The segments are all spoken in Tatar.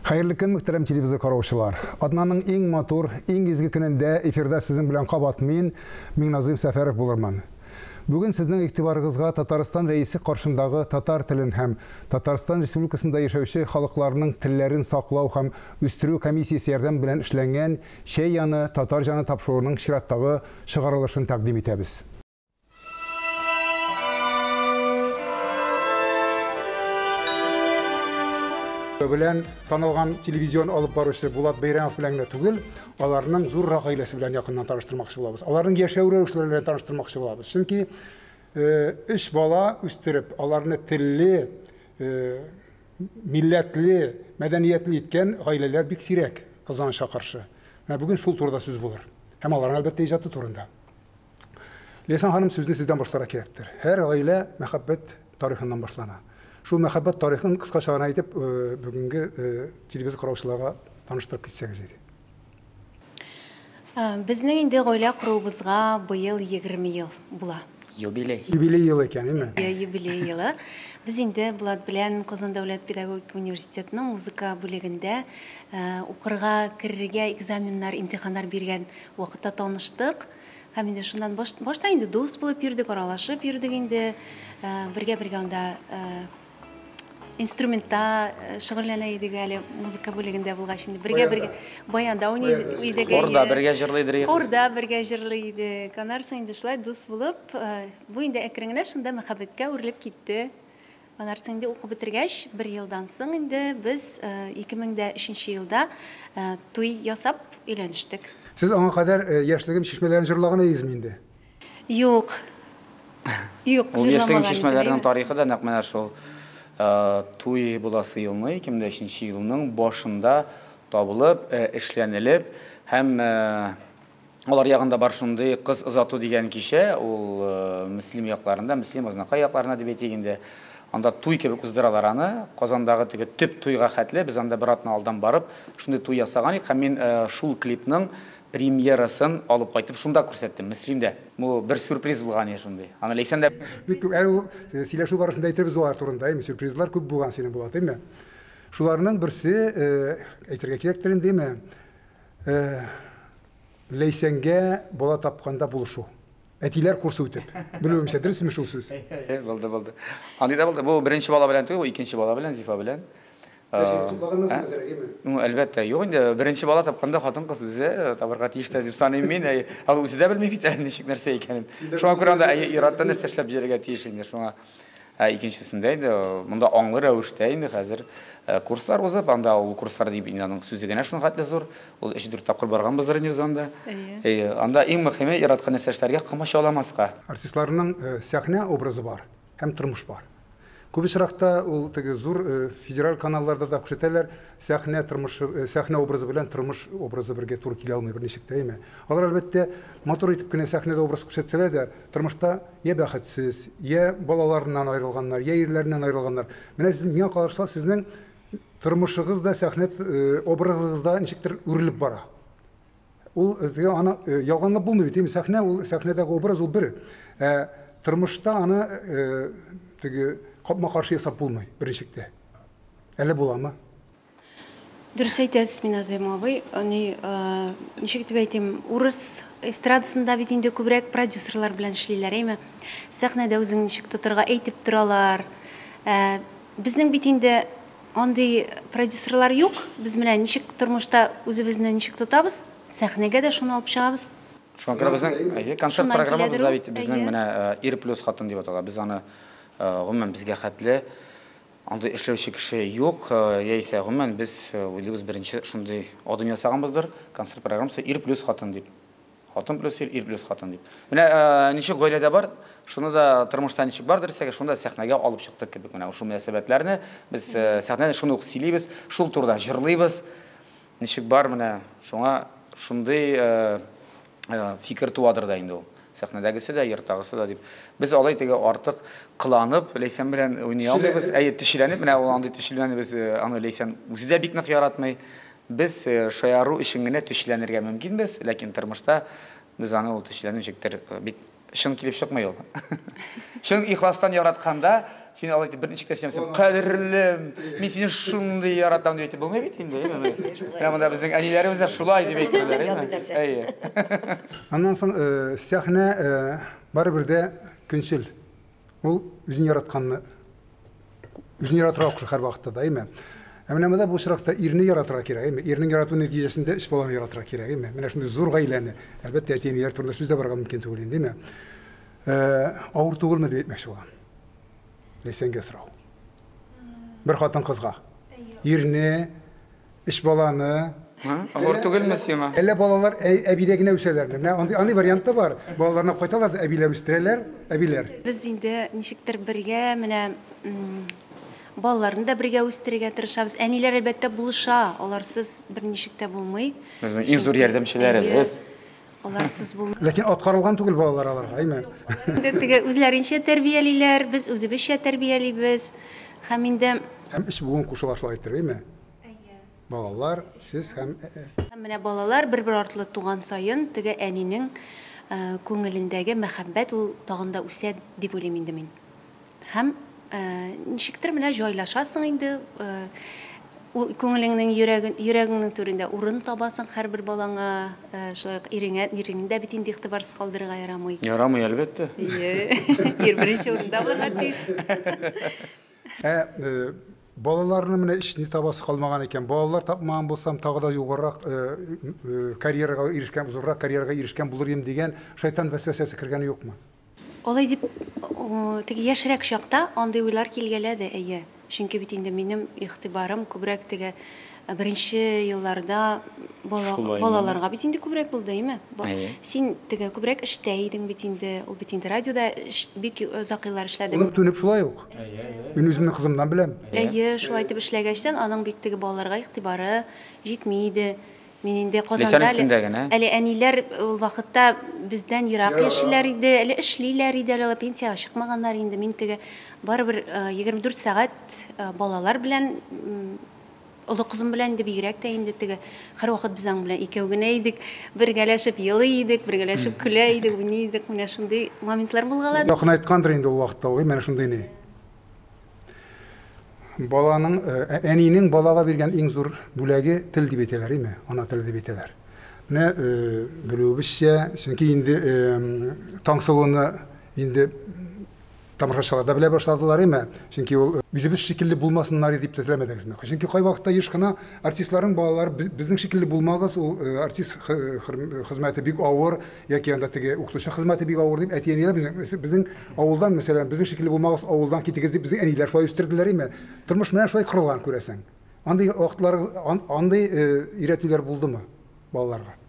Хәерле көн, мөхтәрәм телевизор караучылар. Атнаның иң матур, иң изге көнендә эфирда сезнең белән кабат мин, Миңназыйм Сәфәров булырмын. Бүген сезнең игътибарыгызга Татарстан Рәисе каршындагы татар телен һәм Татарстан Республикасында яшәүче халыкларның телләрен саклау һәм үстерү комиссиясе ярдәме белән эшләнгән Чәй яны, татар җаны тапшыруының чираттагы чыгарылышын тәкъдим итәбез. Белән танылган телевизион алып баручы Булат Бәйрәмов белән генә түгел, аларның зуррак гаиләсе белән якыннан таныштырмакчы булабыз. Аларның яшәү рәвешләре белән таныштырмакчы булабыз. Чөнки өч бала үстереп, аларны телле, милләтле, мәдәниятле иткән гаиләләр бик сирәк, кызганычка каршы. Менә бүген шул турыда сүз булыр. Һәм аларның әлбәттә иҗаты турында. Ләйсән ханым, сүзне сездән башларга кирәктер. Һәр гаилә мәхәббәт тарихыннан башлана. Шул мәхәббәт тарихын кыскача гына әйтеп, бүгенге телевизор караучыларга таныштырып китсәгез иде. Безнең инде гаилә коруыбызга быел 20 ел була. Юбилей. Юбилей елы икән, әйме? Юбилей елы. Без инде Булат белән Казан дәүләт педагогика университетының музыка бүлегендә укырга керергә экзаменнар, имтиханнар биргән вакытта таныштык. Һәм инде шуннан башта инде дус булып йөрдек, аралашып йөрдек инде. Бергә-бергә анда инструментта шөгыльләнә идек әле, музыка бүлегендә булгач инде бергә-бергә баянда уйный идек. Хорда бергә җырлый идек. Хорда бергә җырлый идек. Аннан соң инде шулай дус булып, бу инде әкрен генә шунда мәхәббәткә үрелеп китте. Аннан соң инде укып бетергәч, бер елдан соң инде без 2003 елда туй ясап өйләнештек. Сез аңа кадәр Яшьлегем чишмәләрен җырлаган идегезме инде? Юк. Юк, җырламаган. Яшьлегем чишмәләренең тарихы да нәкъ менә шул туй буласы елны, 2003 елның башында табылып, эшләнелеп һәм алар ягында бар шундый кыз озату дигән кичә, ул Мөслим якларында, Мөслим Азнакай якларында дип әйтик инде. Анда туй кебек уздыралар аны. Казандагы теге төп туйга хәтле без анда бер атна алдан барып, шундый туй ясаган идек һәм мин шул клипның премьерасын алып кайтып шунда күрсәттем, Мөслимдә. Бу бер сюрприз булган иде шундый. Аны Ләйсән дә бик күп, әле ул сөйләшү барышында әйтербез алар турында, әйме, сюрпризлар күп булган синең Булат, әйме? Шуларның берсе, әйтергә кирәктер инде, әйме, Ләйсәнгә бала тапканда булышу. Әтиләр курсы үтеп. Белүемчә, дөресме шул сүз? Булды, булды. Андый да булды. Бу беренче бала белән түгел, бу икенче бала белән, Зифа белән. Тәҗрибә туплаганнан соң әзерәк, әйме? Ну, әлбәттә, юк инде, беренче бала тапканда хатын-кыз үзе табырга тиеш тә дип саныйм мин. Ә ул үзе дә белми бит әле ничек нәрсә икәнен. Шуңа күрә анда ир-ат та нәрсә эшләп җибәрергә тиеш инде, шуңа. Ә икенчесендә инде монда аңлы рәвештә инде хәзер курслар узып, анда ул курслар дип инде аның сүзе генә шуның хәтле зур. Ул 3-4 тапкыр барганбыздыр инде без анда. Әйе. Анда иң мөһиме ир-атка нәрсә эшләргә комачауламаска. Артистларның сәхнә образы бар һәм тормыш бар. Күп очракта ул теге зур федераль каналларда да күрсәтәләр, сәхнә тормышы, сәхнә образы белән тормыш образы бергә туры килә алмый берничек тә, әйме? Алар әлбәттә матур итеп кенә сәхнәдә образ күрсәтсәләр дә, тормышта я бәхетсез, я балаларыннан аерылганнар, я ирләреннән аерылганнар. Менә сез, миңа калырса, сезнең тормышыгыз да сәхнә образыгыз да ничектер үрелеп бара. Ул теге аны ялганлап булмый бит, сәхнә ул сәхнәдәге образ ул бер. Ә тормышта аны теге капма-каршы ясап булмый берничек тә. Әллә буламы? Дөрес әйтәсез, Миназыйм абый. Ни, ничек дип әйтим, урыс эстрадасында бит инде күбрәк продюсерлар белән эшлиләр, әйме? Сәхнәдә үзең ничек тотырга әйтеп торалар. Безнең бит инде андый продюсерлар юк. Без менә ничек тормышта үзебезне ничек тотабыз, сәхнәгә дә шуны алып чыгабыз. Шуңа күрә безнең, әйе, концерт программабызда бит безнең менә ир плюс хатын дип атала. Без аны гомумән безгә хәтле андый эшләүче кеше юк, яисә гомумән без уйлыйбыз беренче шундый адым ясаганбыздыр, концерт программасы ир плюс хатын дип. Хатын плюс ир, ир плюс хатын дип. Менә ничек гаиләдә бар, шуны да тормышта ничек бар дөресәгә, шуны да сәхнәгә алып чыктык кебек. Менә шул мөнәсәбәтләрне без сәхнәдә шуны ук сөйлибез, шул турыда җырлыйбыз. Ничек бар, менә шуңа шундый фикер туадыр да инде ул. Сәхнәдәгесе дә, йорттагысы да дип. Без алай теге артык кыланып, Ләйсән белән уйный алмыйбыз. Әйе, төчеләнеп, менә ул андый төчеләнеп без аны Ләйсән үзе дә бик нык яратмый. Без шаяру өчен генә төчеләнергә мөмкинбез, ләкин тормышта без аны ул төчеләнү ничектер бик чын килеп чыкмый ул. Чын ихластан яратканда Син алай итеп берничек тә сөйләмисең. Кадерлем, мин сине шундый яратам дип әйтеп булмый бит инде, әйеме? Менә монда безнең әниләребез дә шулай дип әйтерләр, әйеме? Әйе. Аннан соң сәхнә барыбер дә көнчел. Ул үзен яратканны, үзен яратырга куша һәрвакытта да, әйеме? Ә менә монда бу очракта ирне яратырга кирәк, әйеме? Ирнең ярату нәтиҗәсендә өч баланы яратырга кирәк, әйеме? Менә шундый зур гаиләне, әлбәттә, әти-әниләр турында сүз дә барырга мөмкин түгел инде, әйеме? Авыр түгелме дип әйтмәкче булам. Ләйсәнгә сорау. Бер хатын-кызга. Ирне, өч баланы. Авыр түгелме сиңа? Әллә балалар әбидә генә үсәләрме? Менә андый вариант та бар. Балаларны кайталар да әбиләр үстерәләр, әбиләр. Без инде ничектер бергә менә балаларны да бергә үстерергә тырышабыз. Әниләр әлбәттә булыша, аларсыз берничек тә булмый. Безнең иң зур ярдәмчеләребез. Аларсыз булмый. Ләкин аткарылган түгел балалар аларга, әйме? Инде теге үзләренчә тәрбиялиләр, без үзебезчә тәрбиялибез. Һәм инде Һәм өч буын кушыла шулай иттереп, әйме? Әйе. Балалар, сез һәм Һәм менә балалар бер-бер артлы туган саен теге әнинең күңелендәге мәхәббәт ул тагын да үсә дип уйлыйм инде мин. Һәм ничектер менә җайлашасың инде, ул күңелеңнең йөрәгеңнең түрендә урын табасың һәрбер балаңа, шулай ук иреңә, иреңне дә бит инде игътибарсыз калдырырга ярамый. Ярамый, әлбәттә. Ие, ир беренче урында булырга тиеш. Ә балаларны менә эшне табасы калмаган икән. Балалар тапмаган булсам, тагы да югарырак карьерага ирешкән, зуррак карьерага ирешкән булыр идем дигән шайтан вәсвәсәсе кергәне юкмы? Алай дип, теге яшьрәк чакта андый уйлар килгәләде, әйе. Чөнки бит инде минем игътибарым күбрәк теге беренче елларда балаларга бит инде күбрәк булды, әйеме? Син теге күбрәк эштә идең бит инде, ул бит инде радиода бик озак еллар эшләде. Ул түнеп шулай ук. Мин үземнең кызымнан беләм. Әйе, шулай итеп эшләгәчтән аның бит теге балаларга игътибары җитми иде. Мин инде Казанда әле әниләр ул вакытта бездән ерак яшиләр иде, әле эшлиләр иде, әле пенсиягә чыкмаганнар инде. Мин теге барыбер 24 сәгать балалар белән, олы кызым белән инде бигрәк тә инде теге һәрвакыт без аның белән икәү генә идек, бергәләшеп елый идек, бергәләшеп көлә идек, уйный идек. Менә шундый моментлар булгалады. Якынайткандыр инде ул вакытта, ой, менә шундый ни. Баланың, әнинең балага биргән иң зур бүләге тел дип әйтәләр, әйме? Ана теле дип әйтәләр. Менә белүебезчә, чөнки инде Таңсылуны инде тамашачылар да белә башладылар, әйме? Чөнки ул үзебез шикелле булмасыннар дип тә теләмәдегезме? Чөнки кайвакытта еш кына артистларның балалары безнең шикелле булмагыз, ул артист хезмәте бик авыр, яки анда теге укытучы хезмәте бик авыр дип әти-әниләр безнең авылдан, мәсәлән, безнең шикелле булмагыз, авылдан китегез дип безнең әниләр шулай үстерделәр, әйме? Тормыш менә шулай корылган, күрәсең. Андый вакытлар, андый өйрәтүләр булдымы балаларга?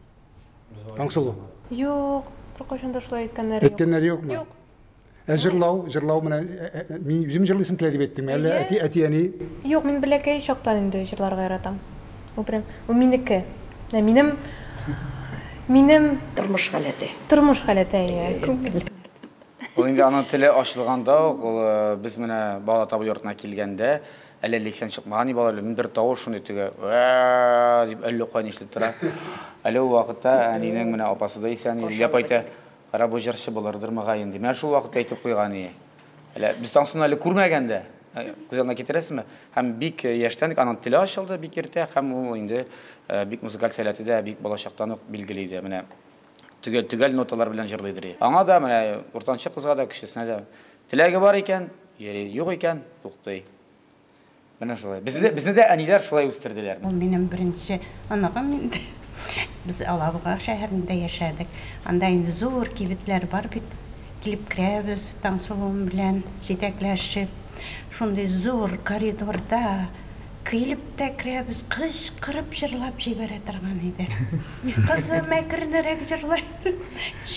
Таңсылу. Юк, беркайчан да шулай әйткәннәр юк. Әйткәннәр юкмы? Юк. Ә җырлау, җырлау менә мин үзем җырлыйсым килә дип әйттеңме? Әллә әти, әти-әни? Юк, мин бәләкәй чактан инде җырларга яратам. Ул прям, ул минеке. Менә минем, минем тормыш халәте. Тормыш халәте, әйе. Ул инде аның теле ачылганда ук, ул без менә бала табу йортына килгәндә, әллә Ләйсән чыкмаган бала, мин бер тавыш шундый теге, дип әллә каян ишетелеп тора. Әле ул вакытта әнинең менә апасы да исән, Лилия апа әйтә, кара, бу җырчы булырдыр мөгаен ди. Менә шул вакытта әйтеп куйган ие. Әле без Таңсылуны әле күрмәгән дә, күз алдына китерәсезме? Һәм бик яшьтән аның теле ачылды бик иртә, һәм ул инде бик музыкаль сәләте дә бик балачактан ук билгеле иде. Менә төгәл ноталар белән җырлыйдыр. Аңа да менә уртанчы кызга да, кечесенә дә теләге бар икән, йөри, юк икән, туктый. Менә шулай. Безне дә әниләр шулай үстерделәр. Ул минем беренче оныгым инде. Без Алабуга шәһәрендә яшәдек. Анда инде зур кибетләр бар бит. Килеп керәбез Таңсылуым белән җитәкләшеп. Шундый зур коридорда килеп тә керәбез, кычкырып җырлап җибәрә торган иде. Кызым әкренрәк җырлый.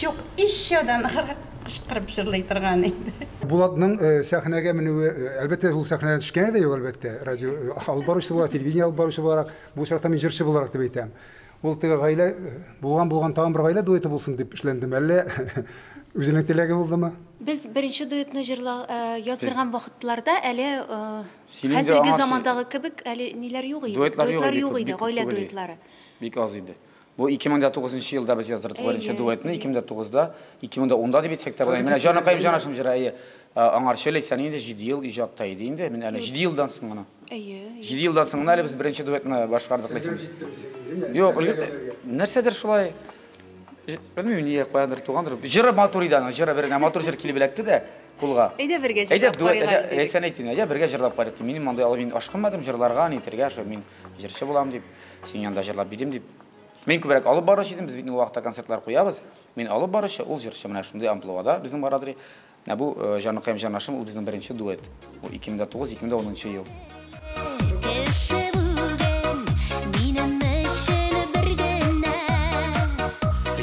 Юк, еще да ныграк кычкырып җырлый торган иде. Булатның сәхнәгә менүе, әлбәттә, ул сәхнәдән төшкәне дә юк, әлбәттә. Радио алып баручы буларак, телевидение алып баручы буларак, бу очракта мин җырчы буларак дип әйтәм. Ул теге гаилә, булган тагын бер гаилә дуэты булсын дип эшләндеме, әллә үзенең теләге булдымы? Без беренче дуэтны яздырган вакытларда әле хәзерге замандагы кебек әле ниләр юк иде. Дуэтлар юк иде, гаилә дуэтлары. Бик аз иде. Бу 2009 нчы елда без яздырдык беренче дуэтны, 2009-да, 2010-да дип әйтсәк тә була. Менә Җаныкаем җанашым җыры, әйе. Аңарчы Ләйсән инде 7 ел иҗатта иде инде. Менә әле 7 елдан соң гына. Әйе. 7 елдан соң гына әле без беренче дуэтны башкардык Ләйсән. Юк, нәрсәдер шулай. Белмим, нигә каяндыр тугандыр. Җыры матур иде аның, җыры бер генә матур җыр килеп эләкте дә кулга. Әйдә бергә җырлап карыйк әле. Ләйсән әйтте, әйдә бергә җырлап карыйк. Минем андый алып мин ашкынмадым җырларга, нитергә, шул мин җырчы булам дип, синең янда җырлап бирим дип. Мин күбрәк алып баручы идем, без бит ул вакытта концертлар куябыз. Мин алып баручы, ул җырчы. Менә шундый амплуада безнең барадыр. Менә бу Җаныкаем җанашым, ул безнең беренче дуэт. Бу 2009-2010 ел. Кеше бүген минем өчен бер генә.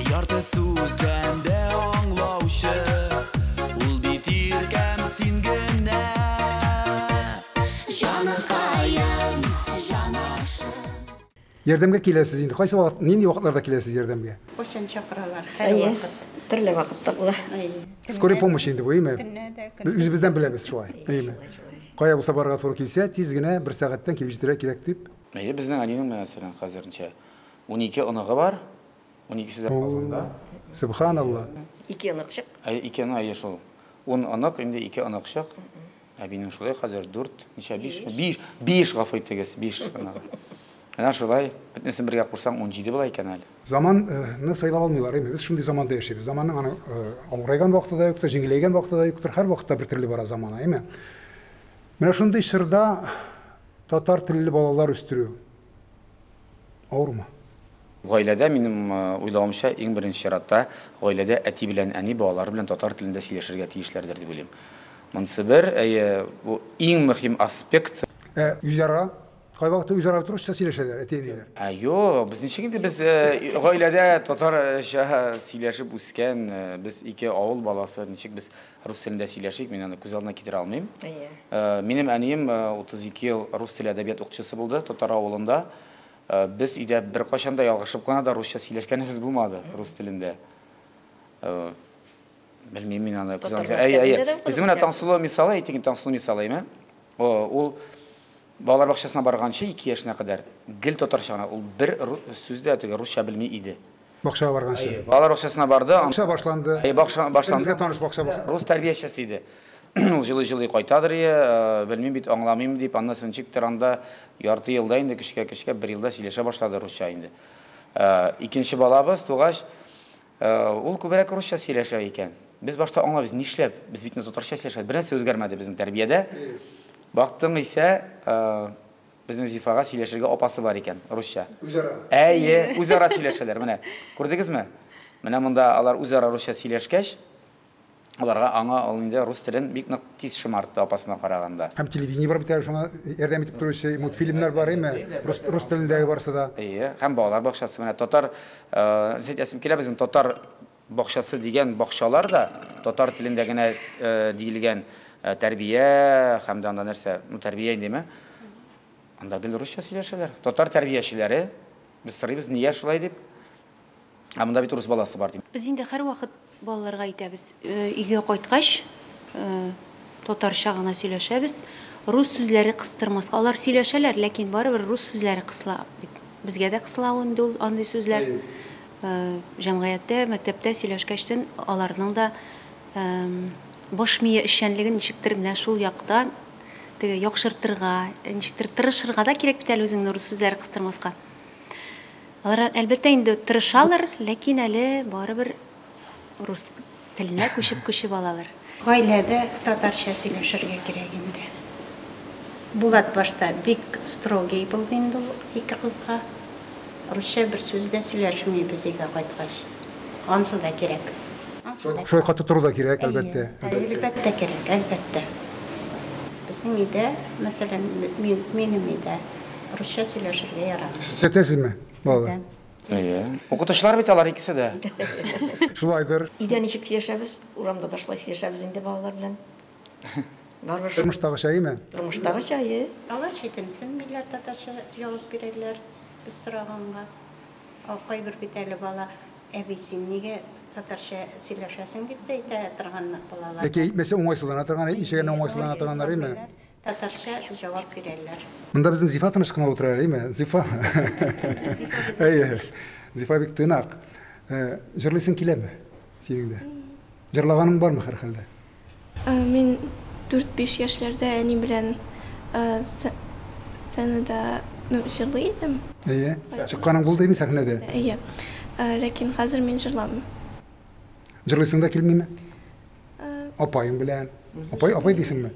Ярты сүздән дә аңлаучы, ул бит иркәм син генә. Җаныкаем, җанашым. Ярдәмгә киләсез инде. Кайсы вакыт, нинди вакытларда киләсез ярдәмгә? Кайчан чакыралар, һәрвакыт. Төрле вакытта була. Скорый помощь инде бу, әйеме? Без үзебездән беләбез шулай, әйеме? Кая булса барырга туры килсә, тиз генә бер сәгатьтән килеп җитәргә кирәк дип. Әйе, безнең әнинең, мәсәлән, хәзеренчә 12 оныгы бар. 12-се дә Казанда. Сөбханалла. Ике оныкчык. Әйе, ике онык, әйе шул. 10 онык, инде ике оныкчык. Әбинең шулай хәзер 4, ничә, 5, 5, 5, гафу итегез, 5 оныгы. Менә шулай, бөтенесен бергә кушсаң, 17 була икән әле. Заманны сайлап алмыйлар, әйме? Без шундый заманда яшибез. Заманның аны авырайган вакыты да юктыр, җиңеләйгән вакыты да юктыр, һәр вакытта бер төрле бара замана, әйме? Менә шундый чорда татар телле балалар үстерү авырмы? Гаиләдә, минем уйлавымча, иң беренче чиратта гаиләдә әти белән әни балалары белән татар телендә сөйләшергә тиешләрдер дип уйлыйм. Монысы бер, әйе, бу иң мөһим аспект. Үзара Кайвакытта үзара русча сөйләшәләр, әти-әниләр. Ә юк, без ничек инде без гаиләдә татарча сөйләшеп үскән, без ике авыл баласы, ничек без рус телендә сөйләшик, мин аны күз алдына китерә алмыйм. Минем әнием 32 ел рус теле әдәбият укытучысы булды татар авылында. Без өйдә беркайчан да ялгышып кына да русча сөйләшкәнебез булмады рус телендә. Белмим мин аны. Әйе, әйе. Безнең менә Таңсылу мисалы, әйтик, Таңсылу мисалы, әйме? Ул балалар бакчасына барганчы 2 яшенә кадәр гел татарча гына, ул бер сүз дә теге русча белми иде. Бакчага барганчы. Балалар бакчасына барды. Бакча башланды. Әйе, бакча башланды. Безгә таныш бакча. Рус тәрбиячесе иде. Ул җылый-җылый кайтадыр, белмим бит, аңламыйм дип, аннан ничектер анда ярты елда инде кечкә-кечкә бер елда сөйләшә башлады русча инде. Икенче балабыз тугач, ул күбрәк русча сөйләшә икән. Без башта аңлабыз, нишләп? Без бит татарча сөйләшәбез. Бернәрсә үзгәрмәде безнең тәрбиядә. Бактың исә, безнең Зифага сөйләшергә апасы бар икән, русча. Үзара. Әйе, үзара сөйләшәләр. Менә, күрдегезме? Менә монда алар үзара русча сөйләшкәч, аларга аңа ул инде рус телен бик нык тиз шомартты апасына караганда. Һәм телевидение бар бит әле, шуңа ярдәм итеп торучы мультфильмнар бар, әйме? Рус телендәге барысы да. Әйе, һәм балалар бакчасы менә татар, әйтәсем килә, безнең татар бакчасы дигән бакчалар да татар телендә генә диелгән тәрбия һәм дә анда нәрсә, ну тәрбия индеме? Анда гел русча сөйләшәләр. Татар тәрбиячеләре, без сорыйбыз, нигә шулай дип? Ә монда бит рус баласы бар дип. Без инде һәрвакыт балаларга әйтәбез, өйгә кайткач, татарча гына сөйләшәбез, рус сүзләре кыстырмаска. Алар сөйләшәләр, ләкин барыбер рус сүзләре кысыла бит. Безгә дә кысыла инде ул андый сүзләр. Җәмгыятьтә, мәктәптә сөйләшкәчтен аларның да баш мие эшчәнлеген ничектер менә шул яктан теге яхшыртырга, ничектер тырышырга да кирәк бит әле үзеңне рус сүзләре кыстырмаска. Алар әлбәттә инде тырышалар, ләкин әле барыбер рус теленә күчеп-күчеп алалар. Гаиләдә татарча сөйләшергә кирәк инде. Булат башта бик строгий булды инде ул ике кызга. Русча бер сүз дә сөйләшмибез өйгә кайткач. Ансы да кирәк. Шулай каты тору да кирәк, әлбәттә. Әлбәттә кирәк, әлбәттә. Безнең өйдә, мәсәлән, минем өйдә русча сөйләшергә ярамый. Төзәтәсезме, балалар? Әйе. Укытучылар бит алар икесе дә. Шулайдыр. Өйдә ничек сөйләшәбез, урамда да шулай сөйләшәбез инде балалар белән. Барыбер Тормыштагыча, әйеме? Тормыштагыча, әйе. Алар читенсенмиләр, татарча җавап бирәләр без сораганга. Кайбер бит әле бала, әби, син нигә татарча сөйләшәсең дип тә әйтә торган балалар. Яки әйтмәсә уңайсызлана торган, әйтмичә генә уңайсызлана торганнар, әйеме? Татарча җавап бирәләр. Монда безнең Зифа тыныч кына утыра, әйеме? Зифа. Әйе. Зифа бик тыйнак. Җырлыйсың киләме синең дә? Җырлаганың бармы һәрхәлдә? Мин 4-5 яшьләрдә әни белән сценада, ну, җырлый идем. Әйе. Чыкканың булды инде сәхнәдә? Әйе. Ләкин хәзер мин җырламыйм. Җырлыйсың да килмиме? Апаең белән. Апай, апай дисеңме?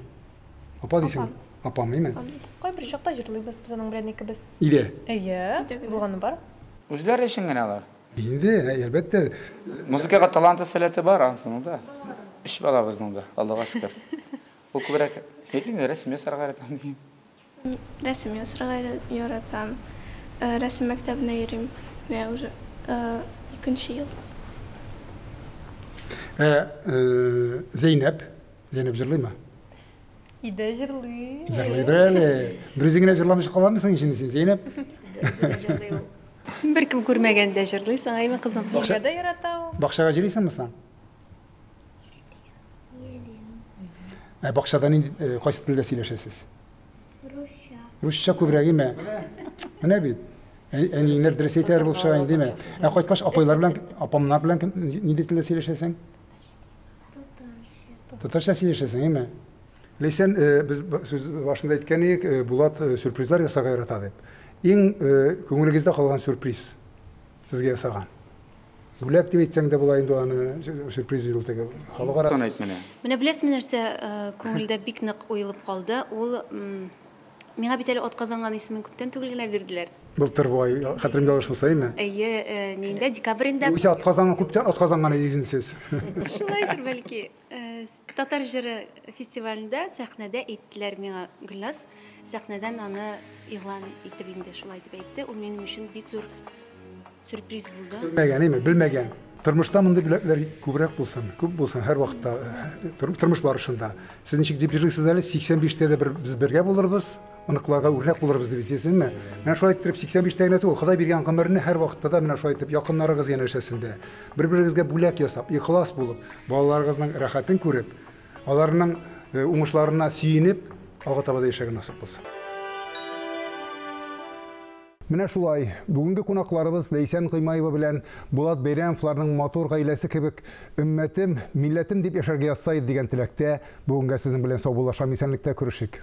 Апа дисеңме? Апам, әйме? Кайбер чакта җырлыйбыз без аның белән икебез. Өйдә? Әйе, булганы бар. Үзләре өчен генә алар. Инде, әлбәттә. Музыкага таланты, сәләте бар анысының да. Өч балабызның да, Аллага шөкер. Ул күбрәк, син әйт инде, рәсем ясарга яратам дигән. Рәсем ясарга яратам. Рәсем мәктәбенә йөрим. Менә уже икенче ел. Ә Зәйнәп, Зәйнәп җырлыймы? Өйдә җырлый. Җырлыйдыр әле. Бер үзе генә җырламыйча каламысың инде син, Зәйнәп? Җырлый ул. Беркем күрмәгәндә җырлыйсың, әйме, кызым? Өйдә дә ярата ул. Бакчага җырлыйсыңмы соң? Ә бакчада нинди, кайсы телдә сөйләшәсез? Русча. Русча күбрәк, име? Менә бит. Әниеңнәр дөрес әйтәләр булып чыга инде, име? Ә кайткач апайлар белән, апамнар белән нинди телдә сөйләшәсең? Татарча. Татарча сөйләшәсең, име? Ләйсән, без сүз башында әйткән идек, Булат сюрпризлар ясарга ярата дип. Иң күңелегездә калган сюрприз сезгә ясаган. Бүләк дип әйтсәң дә була инде аны, сюрприз ул теге халыкара. Сон әйт менә. Менә беләсезме нәрсә күңелдә бик нык уелып калды? Ул миңа бит әле атказанган исемен күптән түгел генә бирделәр. Былтыр бу ай, хәтерем ялгышмаса, әйме? Әйе, ниндә, декабрендә. Үзе атказанган, күптән атказанган идегез сез. Шулайдыр бәлки. Татар җыры фестивалендә сәхнәдә әйттеләр миңа, Гөлназ, сәхнәдән аны игълан итеп инде шулай дип әйтте. Ул минем өчен бик зур сюрприз булды. Белмәгән, әйме, белмәгән. Тормышта мондый бүләкләр күбрәк булсын, күп булсын һәрвакытта, тормыш барышында. Сез ничек дип җырлыйсыз әле, 85-тә дә без бергә булырбыз, оныкларга үрнәк булырбыз дип әйтәсезме? Менә шулай иттереп 85-тә генә түгел, Ходай биргән гомерне һәрвакытта да менә шулай итеп якыннарыгыз янәшәсендә, бер-берегезгә бүләк ясап, ихлас булып, балаларыгызның рәхәтен күреп, аларның уңышларына сөенеп, алга таба да яшәргә насыйп булсын. Менә шулай, бүгенге кунакларыбыз Ләйсән Гыймаева белән Булат Бәйрәмовларның матур гаиләсе кебек өммәтем, милләтем дип яшәргә язса иде дигән теләктә, бүгенгә сезнең белән саубуллашам, исәнлектә күрешик.